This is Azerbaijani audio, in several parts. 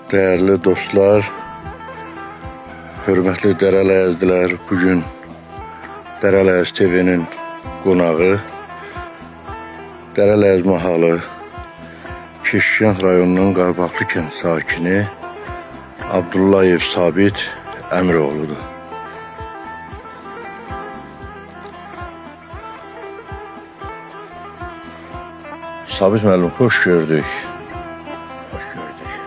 Değerli dostlar, hörmətli Dərələyəzdilər, bugün Dərələyəz TV-nin qonağı Dərələyəz mahalı Keşikənd rayonunun Qabaqlı kənd sakini Abdullayev Sabit Əmiroğludur. Sabit müəllim, xoş gördük. Xoş gördük.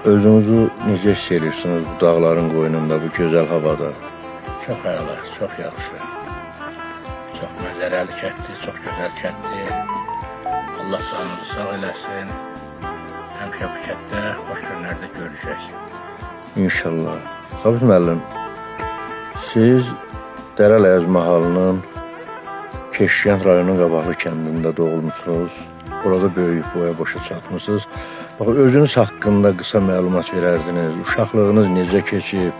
Özünüzü necə hiss edirsiniz bu dağların qoynunda, bu gözəl havada? Çox əla, çox yaxşı. Çox mənzərəli kənddir, çox gözəl kənddir. Allah canınızı sağ eləsin. Həmişə bu kənddə xoş günlərdə görüşək. İnşallah. Sabit müəllim, siz Dərələyəz mahalının Keşikənd rayonunun Qabaqlı kəndində doğulmusunuz. Orada böyüyüb boya başa çatmısınız. Bax, özünüz haqqında qısa məlumat verərdiniz. Uşaqlığınız necə keçib?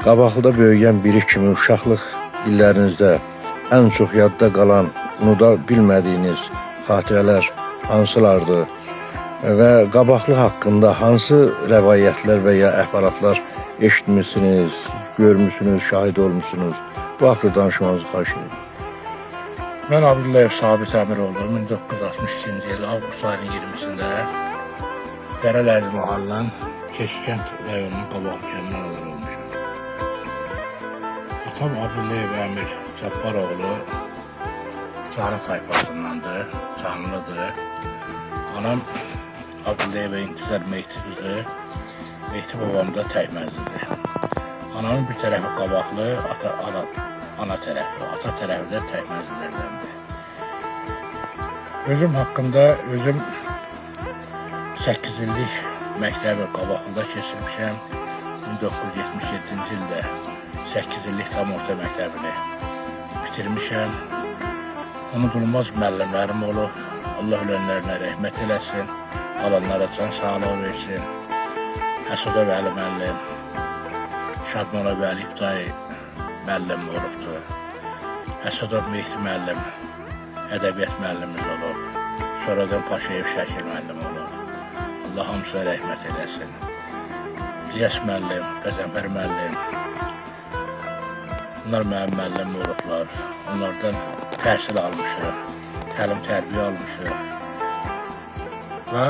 Qabaqlıda böyüyən biri kimi uşaqlıq illərinizdə ən çox yadda qalan, unuda bilmədiyiniz xatirələr hansılardır? Və Qabaqlı haqqında hansı rəvayətlər və ya əhvalatlar eşitmisiniz, görmüsünüz, şahid olmusunuz? Bu haqda danışmanızı xahiş edirəm. Mən Abdullayev Sabit Əmiroğlu 1962-ci il avqust ayının 20-sində Dərələyəz mahallının Keşikənd rayonunun Qabaqlı kəndində anadan olmuşam. Atam Abdullayev Əmir Cabbaroğlu Canı tayfasındandır, canlıdır. Anam Abdullayeva İntizar Mehdi qızı, Mehdi babam da Təkməzlidir. Anamın bir tərəfi Qabaqlı, ana tərəfi, ata tərəfi də Təkməzlilərdəndir. Özüm haqqında özüm 8 illik məktəbi Qabaqlıda keçirmişəm. 1977-ci ildə 8 illik tam orta məktəbini bitirmişəm. Unudulmaz müəllimlərim olub. Allah ölənlərinə rəhmət eləsin, qalanlara can sağlığı versin. Əsədov Əli müəllim, Şadmanov Əli İbtidai müəllim olubdur. Əsədov Mehdi müəllim, ədəbiyyat müəllimimiz olub. Sonradan Paşayev Şəkir müəllim olub. Allah hamısına rəhmət eləsin. İlyas müəllim, Qəzənfər müəllim, bunlar mənim müəllimim olublar. Onlardan təhsil almışıq, təlim tərbiyə almışıq. Və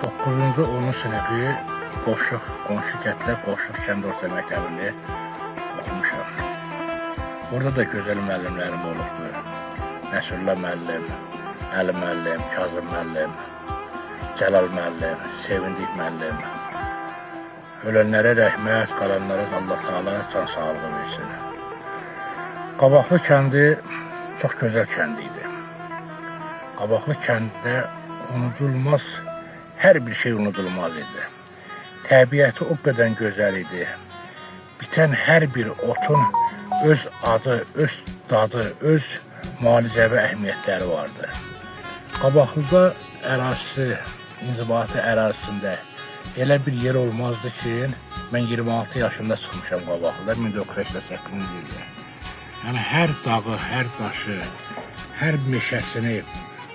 9-cu 10-cu sinifi qonşu kənddə, Qovşuq kənd orta məktəbində oxumuşam. Orada da gözəl müəllimlərim olubdur. Nəsrullah müəllim, Əli müəllim, Kazım müəllim, Cəlal müəllim, Sevindik müəllim. Ölənlərə rəhmət, qalanlara Allah Teala can sağlığı versin. Qabaqlı kəndi çox gözəl kənd idi. Qabaqlı kənddə unudulmaz, hər bir şey unudulmaz idi. Təbiəti o qədər gözəl idi. Bitən hər bir otun öz adı, öz dadı, öz müalicəvi əhəmiyyətləri vardı. Qabaqlıda ərazisi, inzibati ərazisində elə bir yer olmazdı ki, mən 26 yaşında çıxmışam Qabaqlıda 1988-ci ildə. Yəni hər dağı, hər daşı, hər meşəsini,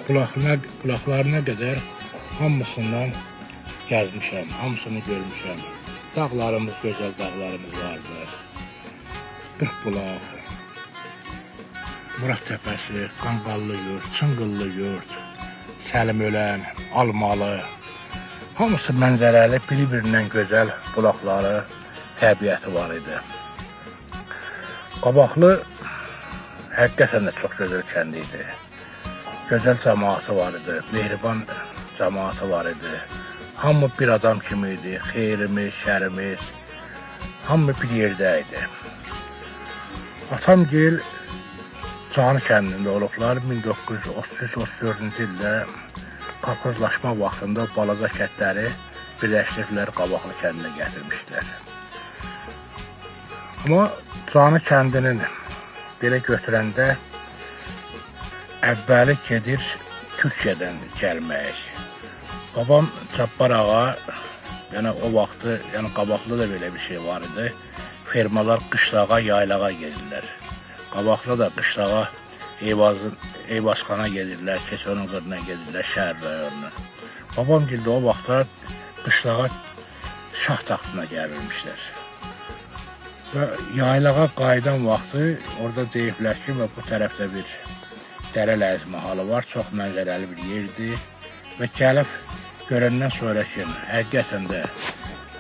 bulaqlarına qədər hamısından gəzmişəm, hamısını görmüşəm. Dağlarımız, gözəl dağlarımız vardı. Qırxbulaq, Murad Təpəsi, Qanqallı yurt, Çınqıllı yurt, Səlimölən, Almalı. Hamısı mənzərəli, biri-birindən gözəl bulaqları, təbiəti var idi. Qabaqlı həqiqətən də çox gözəl kənd idi. Gözəl cəmaatı var idi, mehriban cəmaatı var idi. Hamı bir adam kimi idi, xeyrimiz, şərimiz, hamı bir yerdə idi. Atamgil Canı kəndində olublar. 1933-34-cü ildə kolxozlaşma vaxtında balaca kəndləri birləşdiriblər, Qabaqlı kəndinə gətirmişdilər. Amma Canı kəndinin belə götürəndə əvvəli gedir Türkiyədən gəlmək. Babam Cabbar ağa, yəni o vaxtı, yəni Qabaqlıda da belə bir şey var idi. Fermalar qışlağa, yaylağa gedirlər. Qabaqlıda da qışlağa Eyvazxana gedirlər, Keçənin qırına gedirlər, şəhər rayonuna. Babam gildə o vaxtda qışlağa şah taxtına gəlmişlər. Və yaylağa qayıdan vaxtı orada deyiblər ki, və bu tərəfdə bir Dərələz mahalı var, çox mənzərəli bir yerdir. Və gəlib görəndən sonra ki, həqiqətən də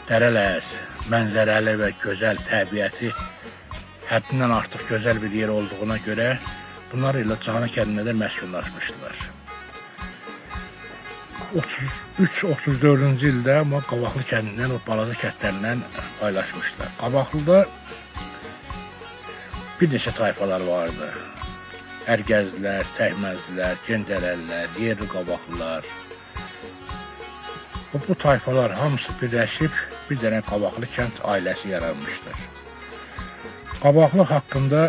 Dərələz mənzərəli və gözəl təbiəti həddindən artıq gözəl bir yer olduğuna görə bunlar ilə Canı kəndində də məskunlaşmışdılar. 33-34-cü ildə amma Qabaqlı kəndindən, o balaca kəndlərindən paylaşmışdılar. Qabaqlıda bir neçə tayfalar vardı. Ərgəzlilər, Təkməzlilər, Gencərəlilər, yerli Qabaqlılar. Bu tayfalar hamısı birləşib bir dənə Qabaqlı kənd ailəsi yaranmışdır. Qabaqlı haqqında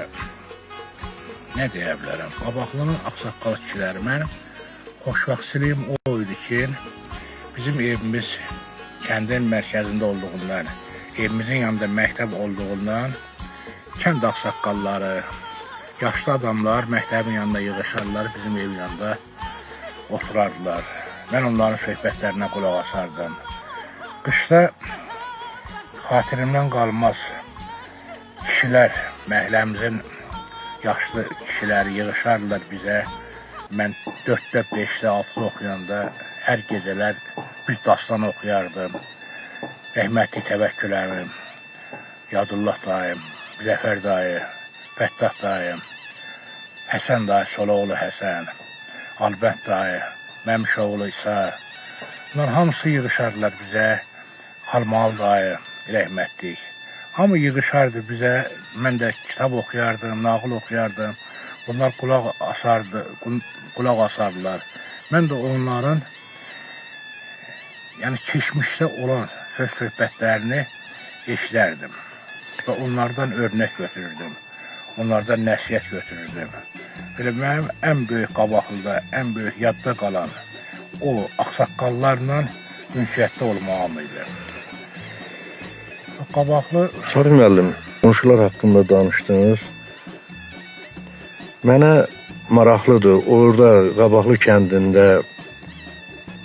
nə deyə bilərəm? Qabaqlının ağsaqqal kişiləri, mənim xoşbəxtçiliyim o idi ki, bizim evimiz kəndin mərkəzində olduğundan, evimizin yanında məktəb olduğundan kənd ağsaqqalları, yaşlı adamlar məktəbin yanında yığışarlar, bizim evin yanında oturardılar. Mən onların söhbətlərinə qulaq asardım. Qışda xatirimdən qalmaz kişilər, məhəlləmizin yaşlı kişiləri yığışardılar bizə. Mən 4-də, 5-də, 6-da oxuyanda hər gecələr bir dastan oxuyardım. Rəhmətli Təvəkkül əmim, Yadullah dayım, Zəfər dayı, Fəttah dayım, Həsən dayı, Soloğlu Həsən, Albənd dayı, Məmişoğlu İsa. Bunlar hamısı yığışardılar bizə. Xalmalı dayı, rəhmətlik. Hamı yığışardı bizə. Mən də kitab oxuyardım, nağıl oxuyardım. Bunlar qulaq asardılar. Mən də onların yəni keçmişdə olan söz söhbətlərini eşidərdim və onlardan örnək götürürdüm. Onlardan nəsihət götürürdüm. Belə mənim ən böyük Qabaqlıda, ən böyük yadda qalan o ağsaqqallarla ünsiyyətdə olmağım idi. Qabaqlı Sarı müəllim, qonşular haqqında danışdınız. Mənə maraqlıdır, orada Qabaqlı kəndində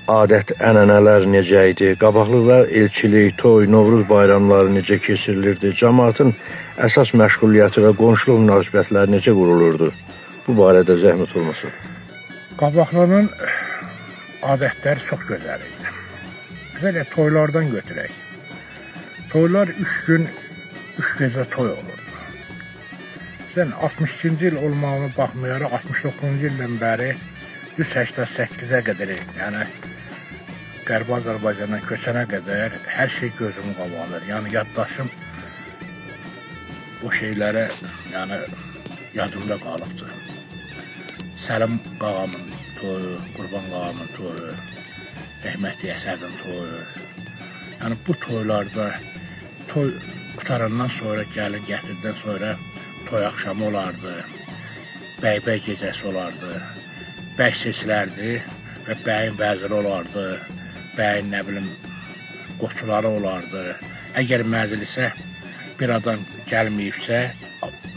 adət, ənənələr necə idi? Qabaqlıda elçilik, toy, Novruz bayramları necə keçirilirdi? Cəmaatın əsas məşğuliyyəti və qonşuluq münasibətləri necə qurulurdu? Bu barədə zəhmət olmasa. Qabaqlının adətləri çox gözəl idi. Bizə elə toylardan götürək. Toylar 3 gün, 3 gecə toy olurdu. Sən 62-ci il olmağına baxmayaraq 69-cu ildən bəri düz 88-ə qədər, yəni Qərbi Azərbaycandan köçənə qədər hər şey gözümün qabağındadır. Yəni yaddaşım bu şeylərə, yəni yadımda qalıbdır. Səlim qağamın toyu, Qurban qağamın toyu, rəhmətli Əsədin toyu. Yəni bu toylarda toy qutarandan sonra, gəlin gətirdikdən sonra toy axşamı olardı. Bəy-bəy gecəsi olardı. Bəy seçilərdi və bəyin vəziri olardı. Bəyin nə bilim qoçuları olardı. Əgər məclisə bir adam gəlməyibsə,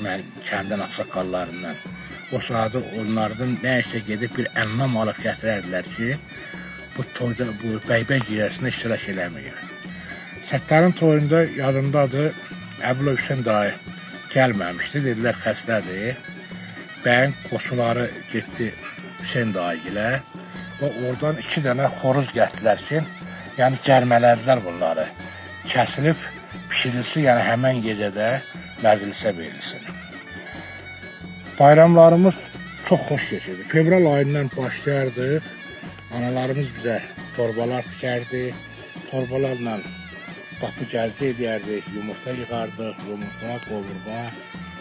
mən kəndin ağsaqqallarından, o saatı onlardan nə isə gedib bir ənnam alıb gətirərdilər ki, bu toyda, bu bəy-bəy gecəsində iştirak eləməyib. Səttarın toyunda yadımdadır, Əbulov Hüseyn dayı gəlməmişdi, dedilər xəstədir. Bəyin qoçuları getdi Hüseyn dayıgilə və oradan 2 dənə xoruz gətirdilər ki, yəni cərmələdilər bunları. Kəsilib pişirilsin, yəni həmən gecədə məclisə verilsin. Bayramlarımız çox xoş keçirdi. Fevral ayından başlayardıq. Analarımız bizə torbalar tikərdi. Torbalarla qapı gəzi edərdik, yumurta yığardıq, yumurta, qovurğa.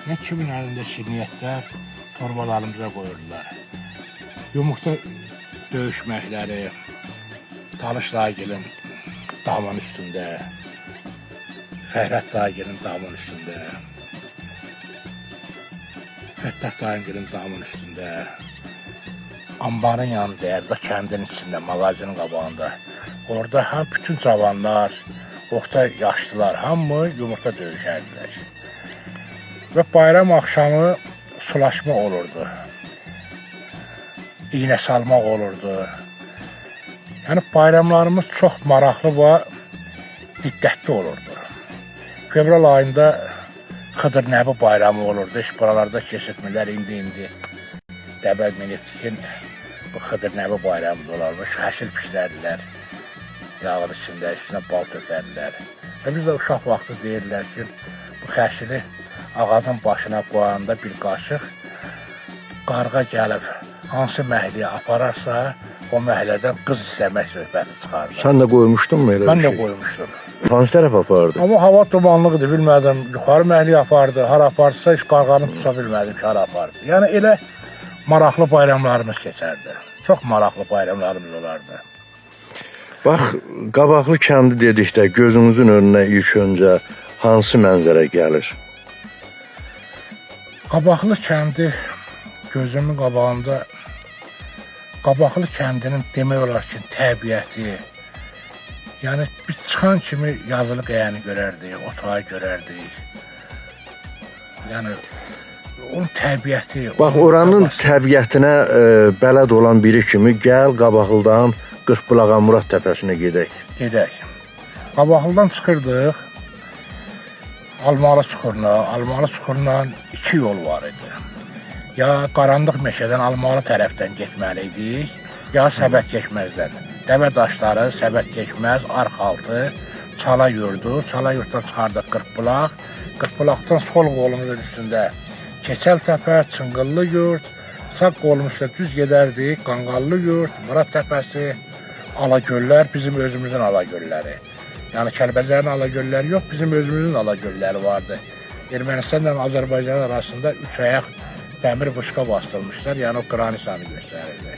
Nə kimin əlində şirniyyətlər torbalarımıza qoyurdular. Yumurta döyüşməkləri, Talış dayıgilin damın üstündə, Fəhrət dayıgilin damın üstündə, Fəttah dayıgilin damın üstündə, ambarın yanında, deyərdə, kəndin içində, mağazinin qabağında. Orada həm bütün cavanlar, orta yaşlılar, hamı yumurta döyüşərdilər. Və bayram axşamı sulaşma olurdu. İynə salmaq olurdu. Yəni bayramlarımız çox maraqlı və diqqətli olurdu. Fevral ayında Xıdır Nəbi bayramı olurdu. Heç buralarda keçirtmirlər indi. Dəvə minibdikin bu Xıdır Nəbi bayramı da olarmış. Xəşil pişirərdilər. Yağın içində üstünə bal tökərdilər. Və biz də uşaq vaxtı deyirlər ki, bu xəşili ağacın başına qoyanda bir qaşıq qarğa gəlib hansı məhəlləyə apararsa, o məhəllədən qız istəmək söhbəti çıxardı. Sən də qoymuşdun mu elə Mən bir də şey? qoymuşdum. Hansı tərəf apardı? Amma hava dumanlıq idi, bilmədim. Yuxarı məhəlləyə apardı, hara apardısa heç qarğanı tuta bilmədim ki, hara apardı. Yəni elə maraqlı bayramlarımız keçərdi. Çox maraqlı bayramlarımız olardı. Bax, Qabaqlı kəndi dedikdə gözünüzün önünə ilk öncə hansı mənzərə gəlir? Qabaqlı kəndi gözümün qabağında Qabaqlı kəndinin demək olar ki, təbiəti, yəni biz çıxan kimi yazılı qayanı görərdik, otağı görərdik. Yəni onun təbiəti, Bax, onun oranın havası. təbiətinə bələd olan biri kimi gəl Qabaqlıdan Qırxbulağa Murad təpəsinə gedək. Gedək. Qabaqlıdan çıxırdıq Almalı çuxuruna. Almalı çuxurundan iki yol var idi. Ya qaranlıq meşədən Almalı tərəfdən getməli idik, ya Səbət keçməzdən. Dəvə daşları, Səbət keçməz, arxaltı, Çala yurdu. Çala yurddan çıxardıq Qırxbulaq. Qırxbulaqdan sol qolumuzun üstündə Keçəl təpə, Çınqıllı yurd. Sağ qolumuzda düz gedərdik Qanqallı yurd, Murad təpəsi, Alagöllər, bizim özümüzün Alagölləri. Yəni Kəlbəcərin Alagölləri yox, bizim özümüzün Alagölləri vardı. Ermənistanla Azərbaycan arasında üç ayaq dəmir bışqa bastırmışlar, yəni o qranisanı göstərirdi.